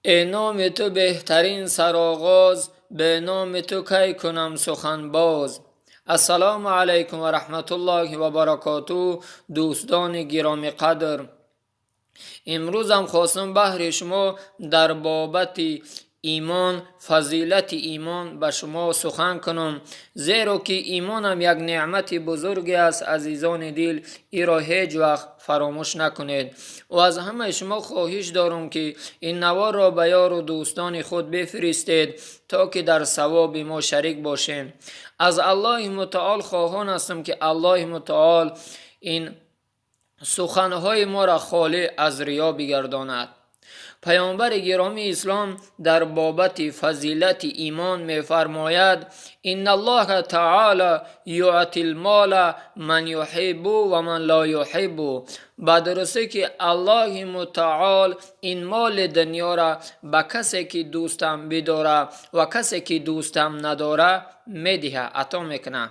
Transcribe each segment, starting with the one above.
Э номи ту беҳтарин сароғоз, бе номи ту кай кунам сухан боз. Ассалому алайкум ва раҳматуллоҳи ва баракоту. Дӯстони гиромиқадр, имрӯзам хостам баҳри шумо дар бобати имон, фазилати имон ба шумо сухан кунам, зеро ки имонам як неъмати бузурге аст. Азизони дил, иро ҳеҷ вақт фаромӯш накунед ва аз ҳамаи шумо хоҳиш дорам, ки ин наворро ба ёру дӯстони худ бифиристед, то ки дар савоби мо шарик бошем. Аз Аллоҳи мутаол хоҳон ҳастам, ки Аллоҳи мутаол ин суханҳои моро холӣ аз риё бигардонад. Паёмбари гиромии ислом дар бобати фазилати имон мефармояд: إن الله تعالى يعطي المال من يحب ومن لا يحب. Ба дурустӣ ки Аллоҳи мутаол ин моли дунёра ба касе ки дӯстам бидора ва касе ки дӯстам надора медиҳа, ато мекунад.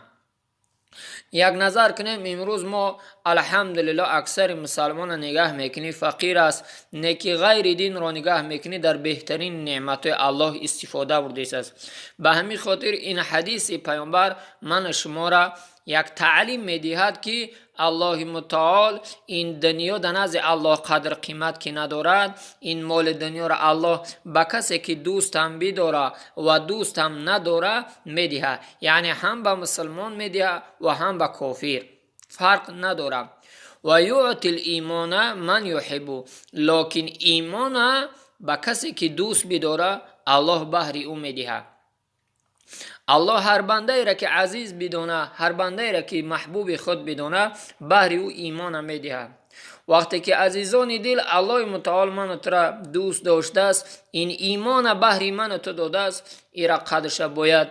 Як назар кунем, имрӯз мо, алҳамдулилло, аксари мусалмона нигаҳ мекунӣ, фақир аст, не ки ғайри динро нигаҳ мекунӣ, дар беҳтарин неъматҳои Аллоҳ истифода бурдааст. Ба ҳамин хотир ин ҳадиси паёмбар ману шуморо як таълим медиҳад, ки Аллоҳи мутаол ин дунё дар назди Аллоҳ қадр қимат ки надорад. Ин моли дунёро Аллоҳ ба касе ки дӯстам бидора ва дӯстам надора медиҳад, яъне ҳам ба мусулмон медиҳад ва ҳам ба кофир, фарқ надорад. ويعطي الإيمان من يحب. Локин имона ба касе ки дӯст бидора, Аллоҳ баҳри ӯ медиҳад. Аллоҳ ҳар бандаеро ки азиз бидона, ҳар бандаеро ки маҳбуби худ бидона, баҳри ӯ имона медиҳад. Вақте ки, азизони дил, Аллоҳи мутаол ману тура дӯст доштааст, ин имона баҳри ману ту додааст, ира қадрша бояд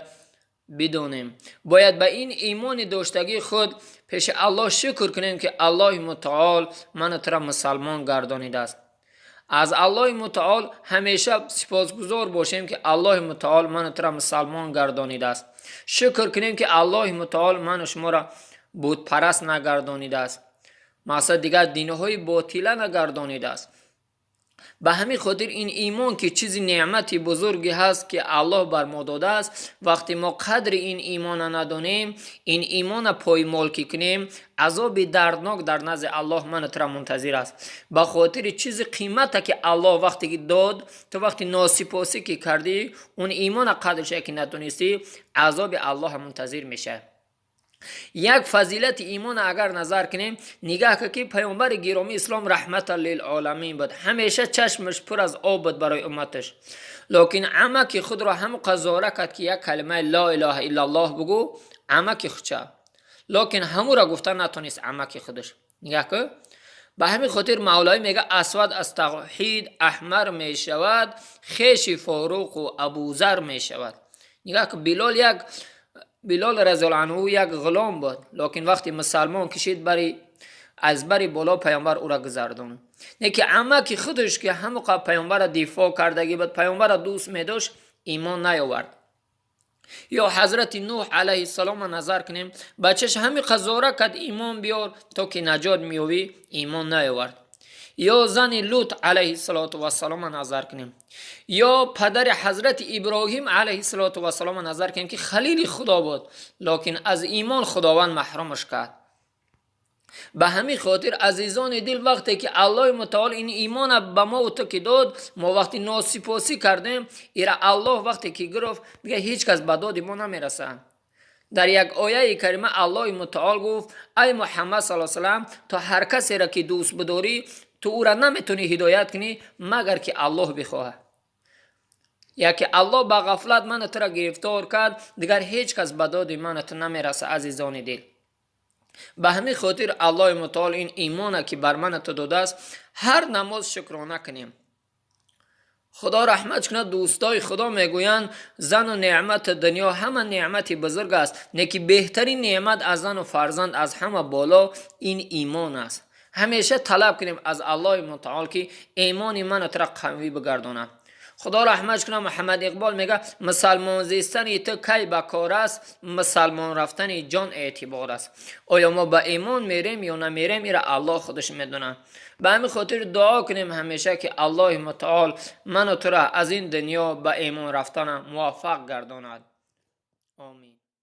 бидонем. Бояд ба ин имони доштагии худ пеши Аллоҳ шукр кунем, ки Аллоҳи мутаол ману тура мусалмон гардонидааст. Аз Аллоҳи мутаол ҳамеша сипосгузор бошем, ки Аллоҳи мутаол ману тура мусалмон гардонидааст. Шукр кунем, ки Аллоҳи мутаол ману шуморо бутпараст нагардонидааст, мақсад, дигар динҳои ботила нагардонидааст. Ба ҳамин хотир ин имон, ки чизи неъмати бузурге ҳаст, ки Аллоҳ бар мо додааст, вақте мо қадри ин имона надонем, ин имона поймол ки кунем, азоби дарднок дар назди Аллоҳ ману тура мунтазир аст. Ба хотири чизи қимата, ки Аллоҳ вақте ки дод, ту вақти носипосӣ ки кардӣ, он имона қадрша ки надонистӣ, азоби Аллоҳ мунтазир мешавад. Як фазилати имона агар назар кунем, нигаҳ кар, ки паёмбари гиромии ислом раҳмата лилоламин буд, ҳамеша чашмаш пур аз об буд барои умматаш, локин амаки худро ҳамоқа зора кард, ки як калимаи ла илаҳа иллаллоҳ бугӯ, амаки худча, локин ҳамура гуфта натонист амаки худаш. Нигаҳ кар, ба ҳамин хотир Мавлоӣ мега: «Асвад аз тавҳид аҳмар мешавад, хеши Форуқу Абузар мешавад». Нигаҳ кар, Билол, як Билол разиаллоҳу анҳу як ғулом буд, локин вақте мусалмон кишид, бари аз бари боло паёмбар ӯра гузардонд. Не ки амаки худаш, ки ҳамоқа паёмбара дифоъ кардагӣ буд, паёмбара дӯст медошт, имон наёвард. Ё ҳазрати Нуҳ алайҳиссалома назар кунем, бачаш ҳамиқа зора кард, имон биёр, то ки наҷот меёвӣ, имон наёвард. Ё зани Лут алайҳиссалоту вассалома назар кунем, ё падари ҳазрати Иброҳим алайҳиссалоту вассалома назар кунем, ки халили Худо буд, локин аз имон Худованд маҳрумаш кард. Ба ҳамин хотир, азизони дил, вақте ки Аллоҳи мутаол ин имона ба мо ту ки дод, мо вақти носипосӣ кардем, ира Аллоҳ вақте ки гирифт, дига ҳеҷ кас ба доди мо намерасад. Дар як ояи карима Аллоҳи мутаол гуфт: «Ай Муҳаммад сал салам, то ҳар касеро ки дӯст бидорӣ, ту ӯра наметавонӣ ҳидоят кунӣ, магар ки Аллоҳ бихоҳад». Яке Аллоҳ ба ғафлат ману тура гирифтор кард, дигар ҳеҷ кас ба доди ману ту намерасад, азизони дил. Ба ҳамин хотир Аллоҳи мутаол ин имона, ки бар ману ту додааст, ҳар намоз шукрона кунем. Худо раҳмат кунад, дӯстои Худо мегӯянд: зану неъмати дунё ҳама неъмати бузург аст, не ки беҳтарин неъмат аз зану фарзанд аз ҳама боло ин имон аст. Ҳамеша талаб кунем аз Аллоҳи мутаол, ки имони ману тура қавӣ бигардонад. Худо раҳматш кунад, Муҳаммад Иқбол мега: «Мусалмон зистани ту кай ба кор аст, мусалмон рафтани ҷон эътибор аст». Оё мо ба имон мерем ё намерем, ира Аллоҳ худаш медонад. Ба ҳамин хотир дуо кунем ҳамеша, ки Аллоҳи мутаол ману тура аз ин дунё ба имон рафтана муваффақ гардонад. Омин.